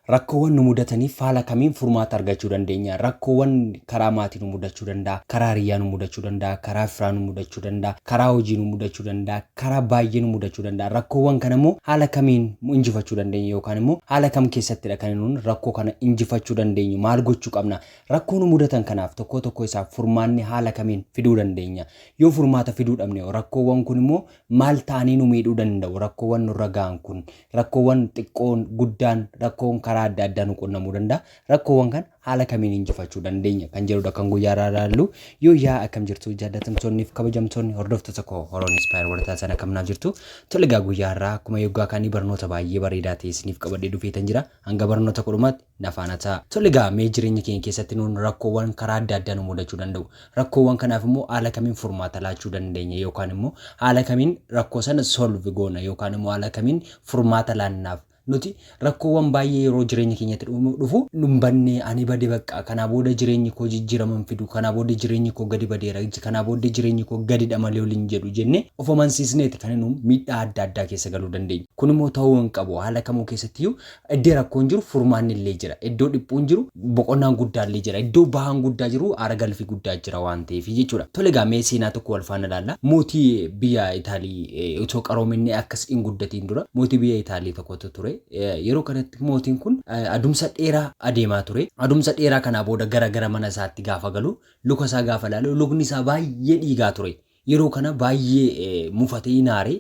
Rakkoowwan nu mudataniif haala kamiin furmaata argachuu dandeenya? Rakkoowwan karaa maatii nu mudachuu danda'a, karaa hiriyyaa nu mudachuu danda'a, karaa firaa nu mudachuu danda'a, karaa hojii nu mudachuu danda'a, karaa baay'ee nu mudachuu danda'a. Rakkoowwan kana immoo haala kamiin injifachuu dandeenya yookaan immoo haala kam keessattidha kan nuun rakkoo kana injifachuu dandeenyu? Maal gochuu qabna? Rakkoo nu mudatan kanaaf tokkoo tokkoo isaaf furmaanni haala kamiin fiduu dandeenya? Yoo furmaata fiduu dhabne rakkoowwan kun immoo maal ta'anii nu miidhuu danda'u? Rakkoowwan nurra ga'an kun rakkoowwan xiqqoon guddaan rakkoon karaa adda addaa nu qunnamuu danda'a. Rakkoowwan kana haala kamiin injifachuu dandeenya kan jedhudha kan guyyaa irraa ilaallu. Yoo yaa akkam jirtu jaallatamtoonni fi kabajamtoonni hordoftoota koo Horoon Inspire warra taasisan akkam naaf jirtu. Tole egaa guyyaa irraa akkuma yoggaa kaanii barnoota baay'ee bareedaa ta'e isiniif qabadhee dhufeetan jira. Hanga barnoota kudhumaatti na faana ta'a. Tole egaa mee jireenya keenya keessatti nuun rakkoowwan karaa adda addaa nu mudachuu danda'u. Rakkoowwan kanaaf immoo haala kamiin furmaata laachuu dandeenya yookaan immoo haala kamiin rakkoo sana solve goona yookaan immoo haala kamiin furmaata laannaaf. Nuti rakkoowwan baay'ee yeroo jireenya keenyatti dhufu nun bannee ani bade bakka kanaa booda jireenyi koo jijjiirama hin fidu, kanaa booda jireenyi koo gadi badeera, kanaa booda jireenyi koo gadidha malee ol hin jedhu jennee of amansiisneeti kan nu miidhaa adda addaa keessa galuu dandeenya. Kun immoo ta'uu hin qabu. Haala kamuu keessattiyyuu iddoo rakkoon jiru furmaanni illee jira. Iddoo dhiphuun jiru boqonnaan guddaa illee jira. Iddoo bahaan guddaa jiru aara galfii guddaa jira waan ta'eef jechuudha. Tole egaa mee seenaa tokko wal faana ilaalla. Mootii biyya Itaalii otoo qaroominni akkas hin guddatiin dura mootii biyya Itaalii tokkotu ture. Yeroo kanatti mootiin kun adumsa dheeraa adeemaa ture. Adumsa dheeraa kanaa booda gara gara mana isaatti gaafa galu luka isaa gaafa ilaalu lukni isaa baay'ee dhiigaa ture. Yeroo kana baay'ee mufatee hin aare,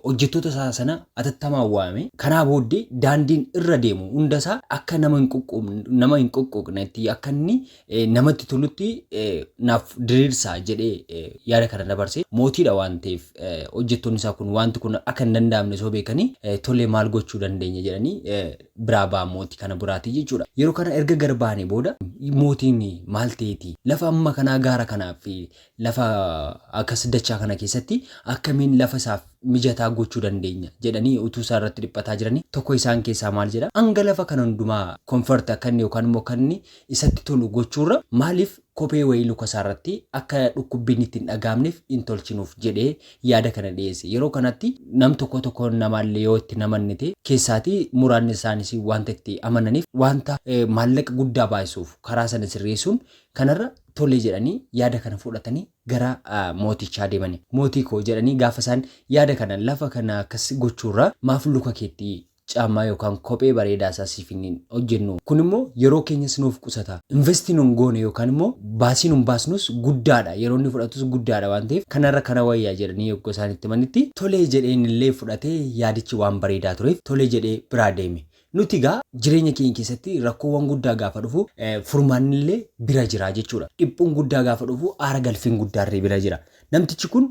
hojjettoota isaa sana atattamaan waame. Kanaa booddee daandiin irra deemu hunda isaa akka nama hin quqquuqne, nama hin quqquuqnetti akka inni namatti tolutti naaf diriirsaa jedhee yaada kana dabarse. Mootiidha waan ta'eef hojjettoonni isaa kun wanti kun akka hin danda'amne osoo beekanii tolee maal gochuu dandeenya jedhanii biraa ba'an mootii kana biraatii jechuudha. Yeroo kana erga gar ba'anii booda mootiin maal ta'eeti lafa amma kanaa gaara kanaa fi lafa akkas dachaa kana keessatti akkamiin lafa isaaf mijataa gochuu dandeenya jedhanii utuu isaa irratti dhiphataa jiranii tokko isaan keessaa maal jedha, hanga lafa kana hundumaa comfort akka inni yookaan immoo akka inni isatti tolu gochuurra maaliif kophee wayii luka isaa irratti akka dhukkubbiin itti hin dhaga'amneef hin tolchinuuf jedhee yaada kana dhiyeesse. Yeroo kanatti nam tokko tokko namaallee yoo itti namanne ta'e keessaatii muraanni isaanis wanta itti amananiif wanta maallaqa guddaa baay'isuuf karaa sana sirreessuun kanarra tole jedhanii yaada kana fudhatanii gara mootichaa deemani. Mootii koo jedhanii gaafa isaan yaada kana lafa kana akkas gochuurra maaf luka keetti caammaa yookaan kophee bareedaa isaa siif hin hojjennu. Kun immoo yeroo keenyas nuuf qusata. Investii nun goone yookaan immoo baasii nun baasnus guddaadha. Yeroo inni fudhatus guddaadha waan ta'eef kanarra kana wayyaa jedhanii yogguu isaan itti himanitti tolee jedheen illee fudhatee yaadichi waan bareedaa tureef tolee jedhee biraa deeme. Nuti egaa jireenya keenya keessatti rakkoowwan guddaa gaafa dhufu furmaanni illee bira jira jechuudha. Dhiphuun guddaa gaafa dhufu aara galfiin guddaa illee bira jira. Namtichi kun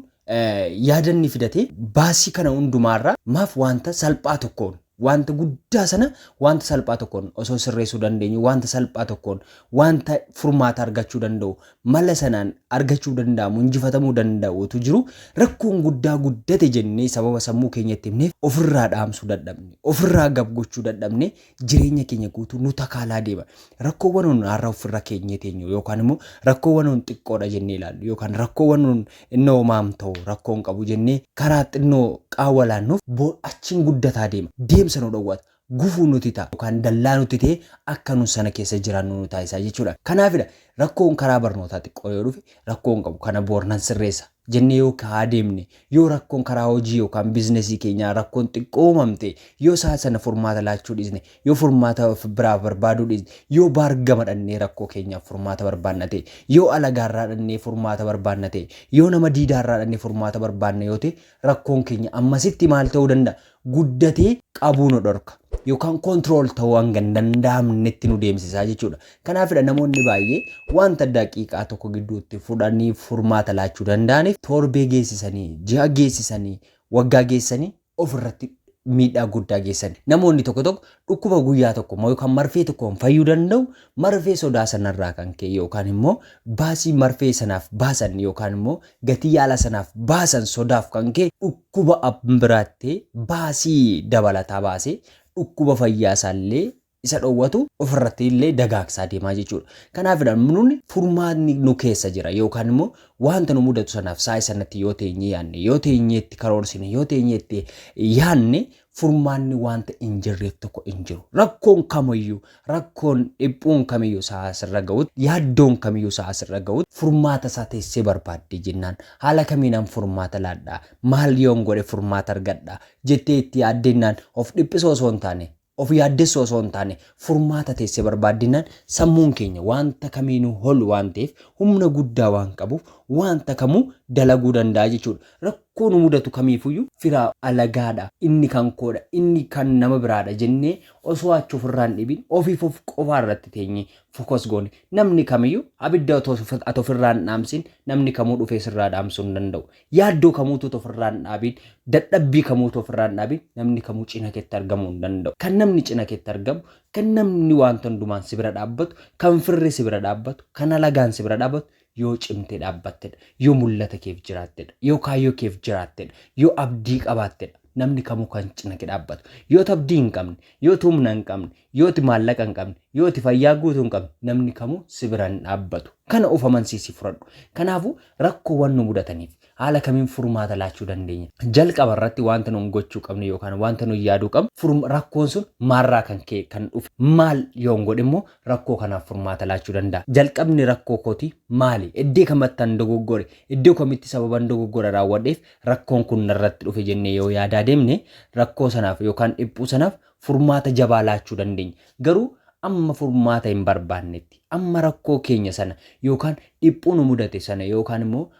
yaada inni fidate baasii kana hundumaarra maaf wanta salphaa tokkoon wanta guddaa sana wanta salphaa tokkoon osoo sirreessuu dandeenyu, wanta salphaa tokkoon wanta furmaata argachuu danda'u mala sanaan argachuu danda'amu injifatamuu danda'utu jiru, rakkoon guddaa guddate jennee sababa sammuu keenyatti himneef ofirraa dhaamsuu dadhabne, ofirraa gab gochuu dadhabne, jireenya keenya guutuu nu takaalaa deema. Rakkoowwan nun har'a ofirra keenyee teenyu yookaan immoo rakkoowwan nun xiqqoodha jennee ilaallu yookaan rakkoowwan nun innoo maam ta'u rakkoon qabu jennee karaa xinnoo qaawwa laannuuf achiin guddataa deema. Deemsa nu dhowwata. Gufuu nuti ta'a yookaan dallaa nuti ta'e akka nu sana keessa jiraannu nu taasisa jechuudha. Kanaafidha rakkoon karaa barnootaa xiqqoo yoo dhufe rakkoon qabu kana boornan sirreessa jennee yoo kaa deemne, yoo rakkoon karaa hojii yookaan biizinasii keenyaa rakkoon xiqqoo uumamte yoo isaa sana furmaata laachuu dhiisne, yoo furmaata of biraa barbaaduu dhiisne, yoo baargama dhannee rakkoo keenyaaf furmaata barbaanna ta'e, yoo alagaarraa dhannee furmaata barbaanna ta'e, yoo nama diidaarraa dhannee furmaata barbaanna yoo ta'e, rakkoon keenya ammasitti maal ta'uu danda'a? Guddatee qabuu nu dhorka yookaan control ta'uu hanga hin danda'amnetti nu deemsisaa jechuudha. Kanaafidha namoonni baay'ee wanta daqiiqaa tokko gidduutti fudhanii furmaata laachuu danda'aniif torbee geessisanii, ji'a geessisanii, waggaa geessanii ofirratti miidhaa guddaa geessan. Namoonni tokko tokko dhukkuba guyyaa tokko yookaan marfee tokkoon fayyuu danda'u marfee sodaa sanarraa kan ka'e yookaan immoo baasii marfee sanaaf baasan yookaan immoo gatii yaala sanaaf baasan sodaaf kan ka'e dhukkuba biraatti baasii dabalataa baasee dhukkuba fayyaa isaallee isa dhowwatu ofirratti illee dagaagsaa deemaa jechuudha. Kanaafidha nuni furmaatni nu keessa jira yookaan immoo wanta nu mudatu sanaaf sa'a sanatti yoo teenyee yaadne, yoo teenyee itti karoorsine, yoo teenyee itti yaadne Furmaanni wanta hin jirreef tokko hin jiru. Rakkoon kamiyyuu, rakkoon dhiphuun kamiyyuu sa'a asirra ga'utti, yaaddoon kamiyyuu sa'a asirra ga'utti furmaata isaa teessee barbaaddee jennaan, haala kamiinaan furmaata laadhaa, maal yoon godhe furmaata argadhaa jettee itti yaaddennaan, of dhiphisoo osoo hin taane, of yaaddessoo osoo hin taane, furmaata teessee barbaaddennaan, sammuun keenya wanta kamiinuu ol waan ta'eef, humna guddaa waan qabuuf, wanta kamuu dalaguu danda'a jechuudha. Rakkoo nu mudatu kamiifuyyuu firaa alagaadha, inni kan koodha, inni kan nama biraadha jennee osoo achi ofirraa hin dhibin, ofiif of qofaa irratti teenyee focus goone, namni kamiyyuu abidda ati ofirraa hin dhaamsin namni kamuu dhufee sirraa dhaamsuu hin danda'u. Yaaddoo kamuutu ofirraa hin dhaabin, dadhabbii kamuutu ofirraa hin dhaabin, namni kamuu cina keetti argamuu hin danda'u. Kan namni cina keetti argamu, kan namni wanta hundumaan si bira dhaabbatu, kan firri si bira dhaabbatu, kan alagaan si bira dhaabbatu yoo cimtee dhaabbattedha. Yoo mul'ata keef jiraattedha. Yoo kaayyoo keef jiraattedha. Yoo abdii qabaattedha. Namni kamuu kan cina kee dhaabbatu. Yoo abdii hin qabne, yoo humna hin qabne, yoo maallaqa hin qabne, yoo fayyaa guutuu hin qabne, namni kamuu si bira hin dhaabbatu. Kana of amansiisii fudhadhu. Kanaafuu rakkoowwan nu mudataniif haala kamiin furmaata laachuu dandeenya? Jalqaba irratti wanta nuun gochuu qabnu yookaan wanta nuun yaaduu qabnu, rakkoon sun maalirraa kan ka'e kan dhufe, maal yoon godhe immoo rakkoo kanaaf furmaata laachuu danda'a? Jalqabni rakkoo kootii maali? Iddoo kamittan dogoggore? Iddoo kamitti sababan dogoggora raawwadheef rakkoon kun narratti dhufe jennee yoo yaadaa deemne, rakkoo sanaaf yookaan dhiphuu sanaaf furmaata jabaa laachuu dandeenya. Garuu amma furmaata hin barbaannetti, amma rakkoo keenya sana yookaan dhiphuu nu mudate sana yookaan immoo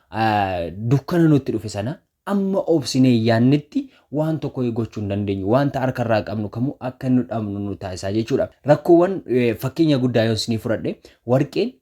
dukkana nutti dhufe sana amma obsinee yaannetti waan tokko gochuu hin dandeenyu. Wanta harkarraa qabnu kamuu akka nu dhabnu nu taasisaa jechuudha. Rakkoowwan fakkeenya guddaa yoo isinii fudhadhe, warqeen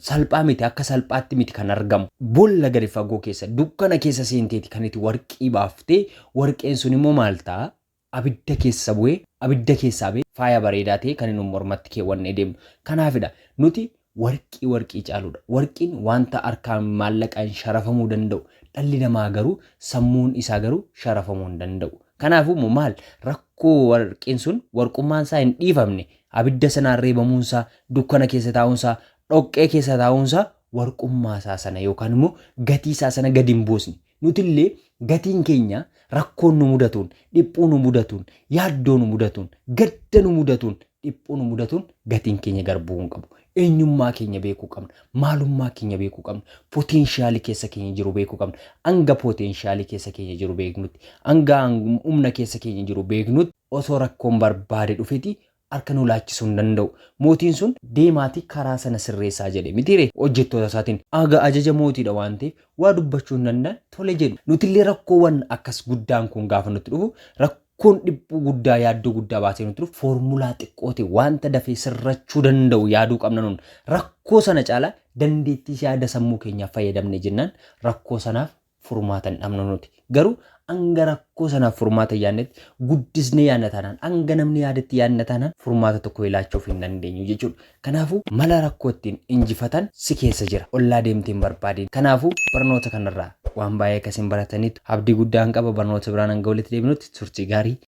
salphaa miti, akka salphaatti miti kan argamu. Boolla gadi fagoo keessa, dukkana keessa seenteeti kan itti warqii baaftee, warqeen sun immoo maal ta'a? Abidda keessa bu'ee, abidda keessaa ba'ee faaya bareedaa ta'e kan inni mormatti keewwannee deemnu. Kanaafidha nuti warqii warqii caaludha. Warqiin wanta harkaan maallaqaan sharafamuu danda'u. Dhalli namaa garuu, sammuun isaa garuu sharafamuu hin danda'u. Kanaafuu immoo maal, rakkoo warqiin sun warqummaan isaa hin dhiifamne, abidda sanaan reebamuunsaa, dukkana keessa taa'uunsaa, dhoqqee keessa taa'uunsaa warqummaa isaa sana yookaan immoo gatii isaa sana gadi hin buusne. Nutillee gatiin keenya rakkoon nu mudatuun, dhiphuu nu mudatuun, yaaddoo nu mudatuun, gadda nu mudatuun, dhiphuu nu mudatuun gatiin keenya garbuu hin qabu. Eenyummaa keenya beekuu qabna. Maalummaa keenya beekuu qabna. Potentialii keessa keenya jiru beekuu qabna. Hanga potentialii keessa keenya jiru beeknutti, hanga humna keessa keenya jiru beeknutti, osoo rakkoon barbaade dhufeti harka nu laachisuu hin danda'u. Mootiin sun deemaatii karaa sana sirreessaa jedhe mitiire hojjettoota isaatiin. Aga ajaja mootiidha waan ta'eef waa dubbachuu hin danda'an, tole jedhu. Nutillee rakkoowwan akkas guddaan kun gaafa nutti dhufu, rakkoon dhiphuu guddaa, yaaddoo guddaa baasee nutti dhufu, foormulaa xiqqoo ta'e wanta dafee sirrachuu danda'u yaaduu qabna nun. Rakkoo sana caalaa dandeettii yaada sammuu keenyaaf fayyadamne jennaan rakkoo sanaaf furmaata hin dhabnu nuti. Garuu hanga rakkoo sanaaf furmaata yaadnetti guddisnee yaadna taanaan, hanga namni yaadetti yaadna taanaan, furmaata tokko ilaachuuf hin dandeenyu jechuudha. Kanaafuu mala rakkoo ittiin injifatan si keessa jira. Ollaa deemtee hin barbaadin. Kanaafuu barnoota kanarraa waan baay'ee akkasiin barataniitu abdii guddaan qaba. Barnoota biraan hanga walitti deebinutti turtii gaarii.